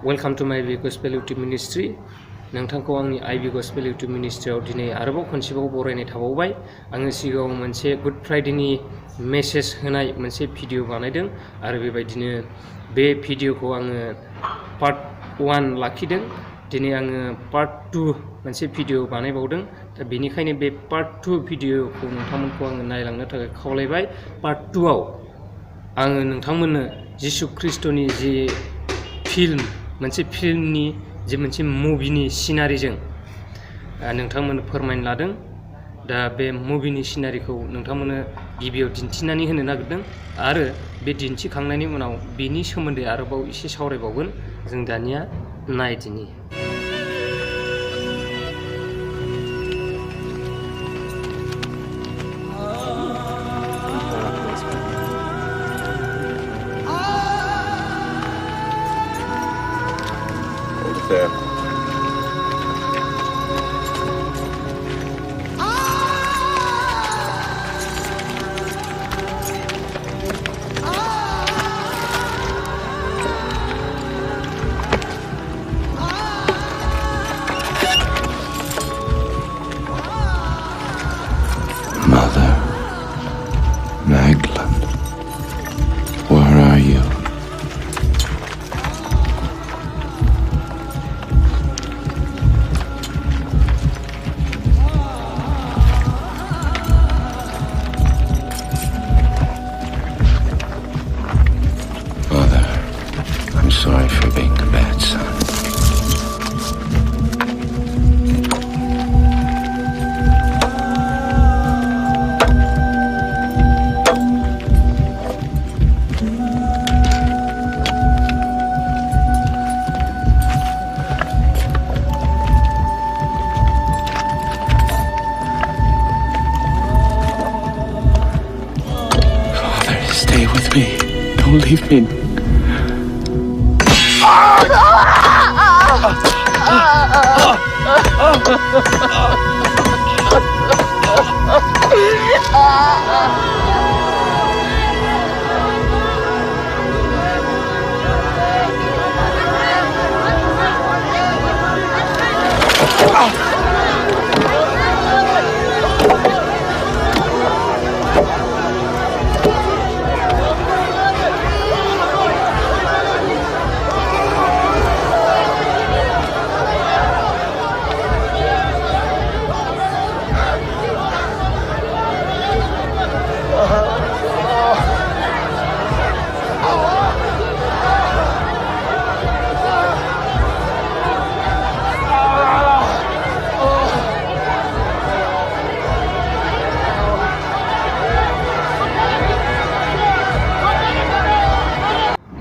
Welcome to my I.B.Gospel YouTube Ministry. नोंथांखौ आंनि I.B.Gospel YouTube Ministryआव दिनै आरोबाव खनसेबाव बरायनाय थाबावबाय। आङो सिगाङाव मोनसे गुड फ्राइडेनि मेसेज होनाय मोनसे भिडिअ बानायदों आरो बेबायदिनो बे भिडिअखौ आङो पार्ट 1 लाखिदों। दिनै आङो पार्ट 2 मोनसे भिडिअ बानायबावदों। दा बेनिखायनो बे पार्ट 2 भिडिअखौ नोंथांमोनखौ आङो नायलांनो थाखाय खावलायबाय। पार्ट 2 आव आङो नोंथांमोननो जिसु ख्रिस्टनि जि मोनसे फिल्मनि जे मोनसे मुभिनि सिनारिजों नोंथांमोननो फोरमायनो लादों। दा बे मुभिनि सिनारिखौ नोंथांमोननो गिबियाव दिन्थिनानै होनो नागिरदों आरो बे दिन्थिखांनायनि उनाव बेनि सोमोन्दै आरोबाव एसे सावरायबावगोन। जों दानिया नायदिनि। There. Mother Magdalene, where are you? Mother, I'm sorry for being a bad son. Father, stay with me. Don't leave me.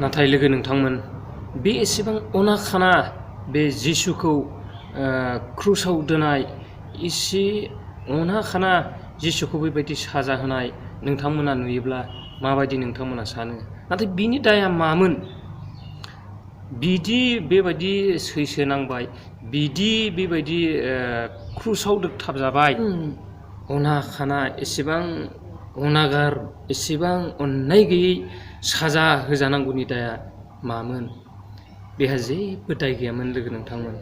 नाथाय लोगो नोंथांमोन, बे एसेबां अनाखाना बे जिसुखौ क्रुसाव दोनाय, एसे अनाखाना जिसुखौ बेबायदि साजा होनाय नोंथांमोना नुयोब्ला माबायदि नोंथांमोना सानो? नाथाय बिनि दाया मामोन? बेबायदि सैसो नांबाय, बेबायदि क्रुसाव दोगथाबजाबाय, अनाखाना एसेबां अनागार, एसेबां अननाय गैयै साजा होजानांगौनि दाया मामोन? बेहा जेबो दाय गैयामोन लोगो नोंथांमोन।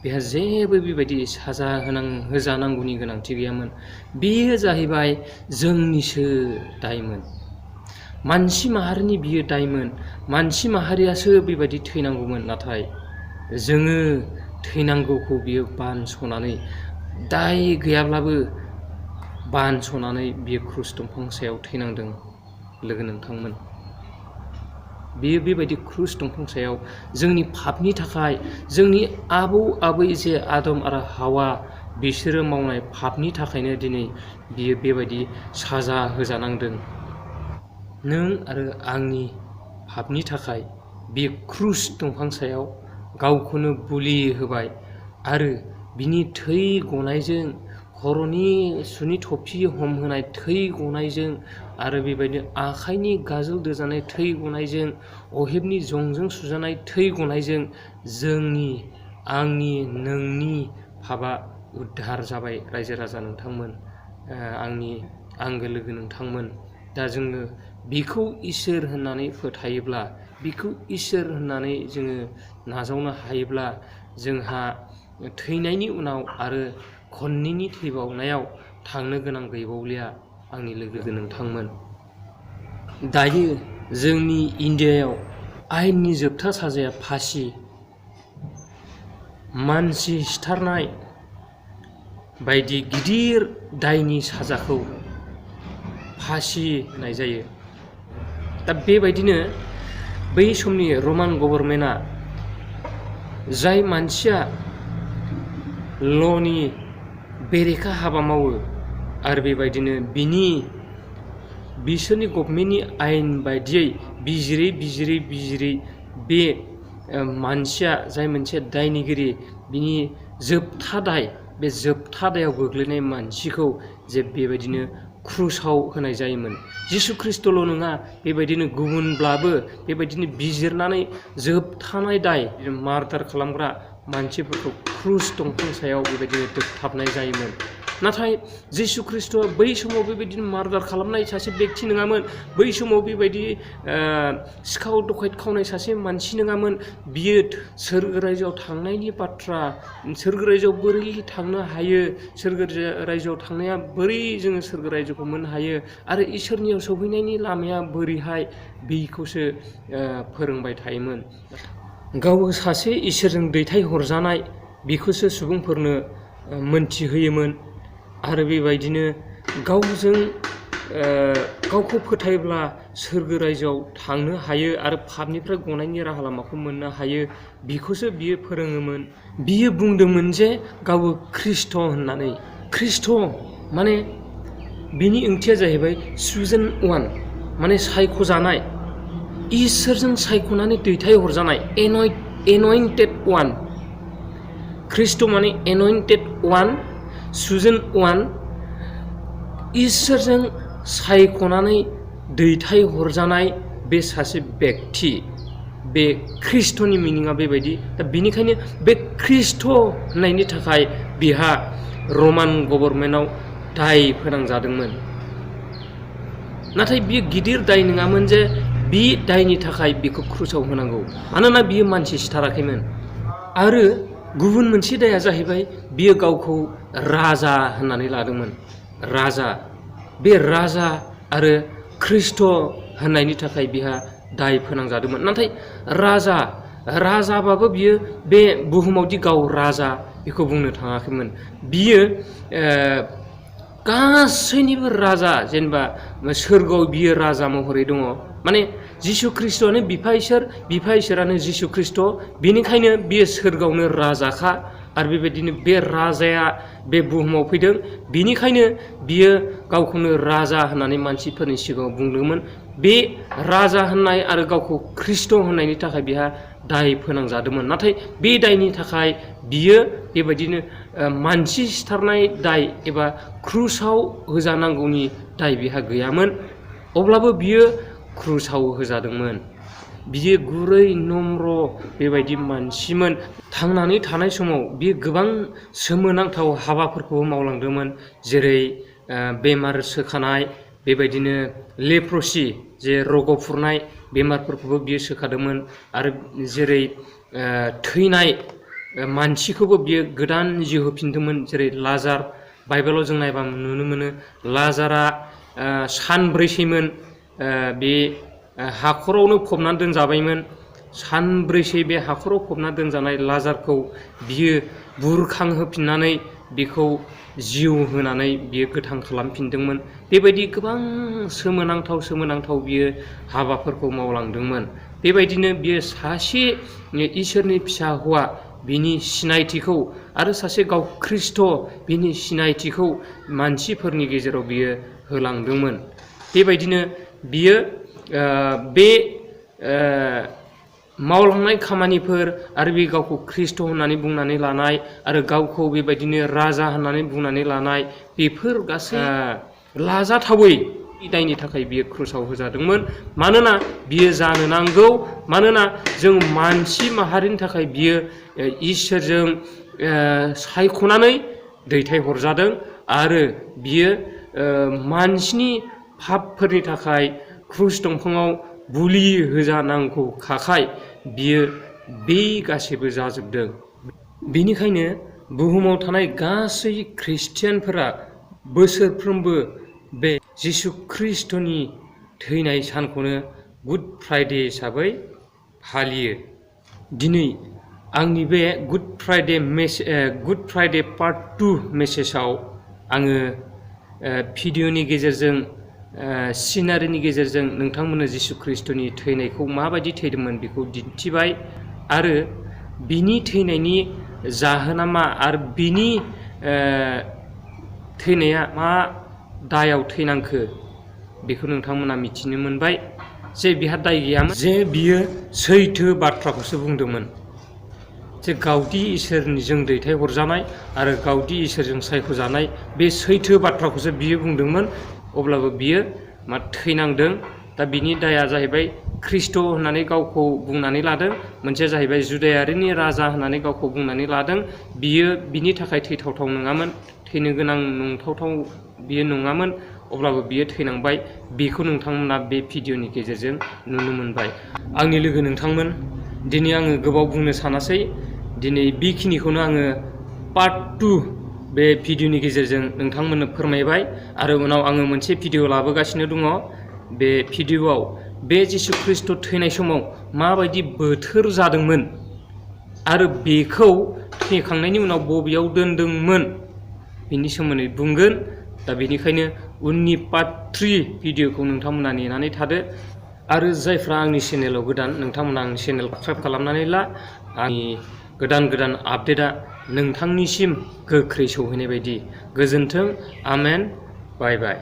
बेहा जेबो बेबायदि साजा होजानांगौनि गोनांथि गैयामोन। बेयो जाहैबाय जोंनिसो दायमोन। मानसि माहारिनि बियो दायमोन। मानसि माहारियासो बेबायदि थैनांगौमोन। नाथाय जोङो थैनांगौखौ बियो बानस'नानै, दाय गैयाब्लाबो बानस'नानै बियो क्रुस दंफां सायाव थैनांदों लोगो नोंथांमोन। बियो बेबायदि क्रुस दंफां सायाव जोंनि पापनि थाखाय, जोंनि आबै जे आदम आरो हावा बिसोरो मावनाय पापनि थाखायनो दिनै बियो बेबायदि साजा होजानांदों। नों आरो आंनि पापनि थाखाय बियो क्रुस दंफां सायाव गावखौनो बुलि होबाय आरो बिनि थै गनायजों, खर'नि सुनि थफि हमहोनाय थै गनायजों आरो बेबायदिनो आखाइनि गाजोल दोजानाय थै गनायजों, अहेबनि जंजों सुजानाय थै गनायजों आंनि नोंनि पापआ उद्धार जाबाय रायजो राजा नोंथांमोन, आंनि आंगो लोगो नोंथांमोन। दा जोङो बिखौ इसोर होननानै फोथायोब्ला, बिखौ इसोर होननानै जोङो नाजावनो हायोब्ला जोंहा थैनायनि उनाव आरो खननैनि थैबावनायाव थांनो गोनां गैबावलिया आंनि लोगो नोंथांमोन। दायो जोंनि इण्डियायाव आयेननि जोबथा साजाया फासि, मानसि सिथारनाय बायदि गिदिर दायनि साजाखौ फासि होनाय जायो। दा बेबायदिनो बै समनि रमान गभर्नमेन्टआ जाय मानसिया ल'नि बेरेखा हाबा मावो आरो बेबायदिनो बिसोरनि गभर्नमेन्टनि आयेन बायदियै बिजिरै बे मानसिया जाय मोनसे दायनिगिरि बिनि जोबथा दाय, बे जोबथा दायाव गोग्लैनाय मानसिखौ जे बेबायदिनो क्रुसाव होनाय जायोमोन। जिसु ख्रिस्ट'ल' नङा, बेबायदिनो गुबुनब्लाबो बेबायदिनो बिजिरनानै जोबथानाय दाय मार्डार खालामग्रा मानसिफोरखौ क्रुस दंफां सायाव बेबायदिनो दोगथाबनाय जायोमोन। नाथाय जिसु ख्रिस्ट'आ बै समाव बेबायदिनो मार्डार खालामनाय सासे बेक्ति नङामोन। बै समाव बेबायदि सिखाव दखायत खावनाय सासे मानसि नङामोन। बियो सोरगो रायजोआव थांनायनि बाथ्रा, सोरगो रायजोआव बोरै थांनो हायो, सोरगो रायजोआव थांनाया बोरै जोङो सोरगो रायजोखौ मोननो हायो आरो इसोरनियाव सौहैनायनि लामाया बोरैहाय, बेखौसो फोरोंबाय थायोमोन। गाव सासे इसोरजों दैथायहरजानाय बेखौसो सुबुंफोरनो मोनथिहोयोमोन आरो बेबायदिनो गावखौ फोथायब्ला सोरगो रायजोआव थांनो हायो आरो पापनिफ्राय गनायनि राहा लामाखौ मोननो हायो, बेखौसो बियो फोरोङोमोन। बियो बुंदोंमोन जे गावबो ख्रिस्ट' होननानै। ख्रिस्ट' माने बिनि ओंथिया जाहैबाय चुजेन वान, माने सायख'जानाय, इसोरजों सायख'नानै दैथायहरजानाय, एन'इन्टेड वान। ख्रिस्ट' माने एन'इन्टेड वान, चुजेन वान, इसोरजों सायख'नानै दैथायहरजानाय बे सासे बेक्ति। बे ख्रिस्ट'नि मिनिङा बेबायदि। दा बेनिखायनो बे ख्रिस्ट' होननायनि थाखाय बिहा रमान गभर्नमेन्टआव दाय फोनांजादोंमोन। नाथाय बियो गिदिर दाय नङामोन जे बे दायनि थाखाय बिखौ क्रुसाव होनांगौ, मानोना बियो मानसि सिथाराखैमोन। आरो गुबुन मोनसे दाया जाहैबाय बियो गावखौ राजा होननानै लादोंमोन। राजा, बे राजा आरो ख्रिस्ट' होननायनि थाखाय बिहा दाय फोनांजादोंमोन। नाथाय राजाबाबो बियो बे बुहुमावदि गाव राजा बेखौ बुंनो थाङाखैमोन। बियो गासैनिबो राजा, जेनेबा सोरगोआव बियो राजा महरै दङ। माने जिसु ख्रिस्ट'आनो बिफा इसोरानो जिसु ख्रिस्ट', बेनिखायनो बियो सोरगोआवनो राजाखा आरो बेबायदिनो बे राजाया बे बुहुमाव फैदों। बेनिखायनो बियो गावखौनो राजा होननानै मानसिफोरनि सिगाङाव बुंदोंमोन। बे राजा होननाय आरो गावखौ ख्रिस्ट' होननायनि थाखाय बिहा दाय फोनांजादोंमोन। नाथाय बे दायनि थाखाय बियो बेबायदिनो मानसि सिथारनाय दाय एबा क्रुसाव होजानांगौनि दाय बिहा गैयामोन। अब्लाबो बियो क्रुसाव होजादोंमोन। बियो गुरै नम्र बेबायदि मानसिमोन। थांनानै थानाय समाव बियो गोबां सोमोनांथाव हाबाफोरखौ मावलांदोंमोन, जेरै बेमार सोखानाय, बेबायदिनो लेप्रसि जे रग' फुरनाय बेमारफोरखौबो बियो सोखादोंमोन। आरो जेरै थैनाय मानसिखौबो बियो गोदान जिउ होफिनदोंमोन। जेरै लाजार, बाइबेलाव जों नायबा नुनो मोनो लाजारा सानब्रैसैमोन बे हाखरावनो फबनानै दोनजाबायमोन। सानब्रैसै बे हाखराव फबना दोनजानाय लाजारखौ बियो बुरखांहोफिननानै बेखौ जिउ होनानै बियो गोथां खालामफिनदोंमन। बेबायदि गोबां सोमोनांथाव बियो हाबाफोरखौ मावलांदोंमोन। बेबायदिनो बियो सासे इसोरनि फिसा हौवा बिनि सिनायथिखौ आरो सासे गाव ख्रिस्ट' बिनि सिनायथिखौ मानसिफोरनि गेजेराव बियो होलांदोंमोन। बेबायदिनो बियो बे मावलांनाय खामानिफोर आरो बे गावखौ ख्रिस्ट' होननानै बुंनानै लानाय आरो गावखौ बेबायदिनो राजा होननानै बुंनानै लानाय, बेफोर गासै लाजाथावै दायनि थाखाय बियो क्रुसाव होजादोंमोन। मानोना बियो जानो नांगौ, मानोना जों मानसि माहारिनि थाखाय बियो इसोरजों सायख'नानै दैथायहरजादों आरो बियो मानसिनि पापफोरनि थाखाय क्रुस दंफाङाव बुलि होजानांगौखाय बियो बे गासैबो जाजोबदों। बेनिखायनो बुहुमाव थानाय गासै खृष्टियानफोरा बोसोरफ्रोमबो बे जिसु ख्रिस्ट'नि थैनाय सानखौनो गुड फ्राइडे हिसाबै फालियो। दिनै आंनि बे गुड फ्राइडे पार्ट 2 मेसेजाव आङो भिडिअनि गेजेरजों सिनारिनि गेजेरजों नोंथांमोननो जिसु ख्रिस्ट'नि थैनायखौ माबायदि थैदोंमोन बेखौ दिन्थिबाय आरो बिनि थैनायनि जाहोना मा आरो बिनि थैनाया मा दायाव थैनांखो बेखौ नोंथांमोना मिथिनो मोनबाय जे बिहा दाय गैयामोन, जे बियो सैथो बाथ्राखौसो बुंदोंमोन, जे गावदि इसोरजों दैथायहरजानाय आरो गावदि इसोरजों सायख'जानाय बे सैथो बाथ्राखौसो बियो बुंदोंमोन। अब्लाबो बियो मा थैनांदों। दा बिनि दाया जाहैबाय ख्रिस्ट' होननानै गावखौ बुंनानै लादों, मोनसेया जाहैबाय जुदायारिनि राजा होननानै गावखौ बुंनानै लादों। बियो बिनि थाखाय थैथावथाव नङामोन, थैनो गोनां नंथावथाव बियो नङामोन, अब्लाबो बियो थैनांबाय। बेखौ नोंथांमोना बे भिडिअनि गेजेरजों नुनो मोनबाय। आंनि लोगो नोंथांमोन, दिनै आङो गोबाव बुंनो सानासै, दिनै बेखिनिखौनो आङो पार्ट 2 बे भिडिअनि गेजेरजों नोंथांमोननो फोरमायबाय आरो उनाव आङो मोनसे भिडिअ लाबोगासिनो दङ। बे भिडिअआव बे जिसु ख्रिस्ट' थैनाय समाव माबायदि बोथोर जादोंमोन आरो बेखौ थैखांनायनि उनाव बबेयाव दोनदोंमोन बिनि सोमोन्दै बुंगोन। दा बेनिखायनो उननि पार्ट 3 भिडिअखौ नोंथांमोना नेनानै थादो आरो जायफ्रा आंनि चेनेलाव गोदान नोंथांमोना आंनि चेनेलखौ साबस्क्राइब खालामनानै ला। आंनि गोदान आपडेटआ नोंथांनिसिम गोख्रै सौहैनाय बायदि। गोजोन्थों, आमेन, बाय बाय।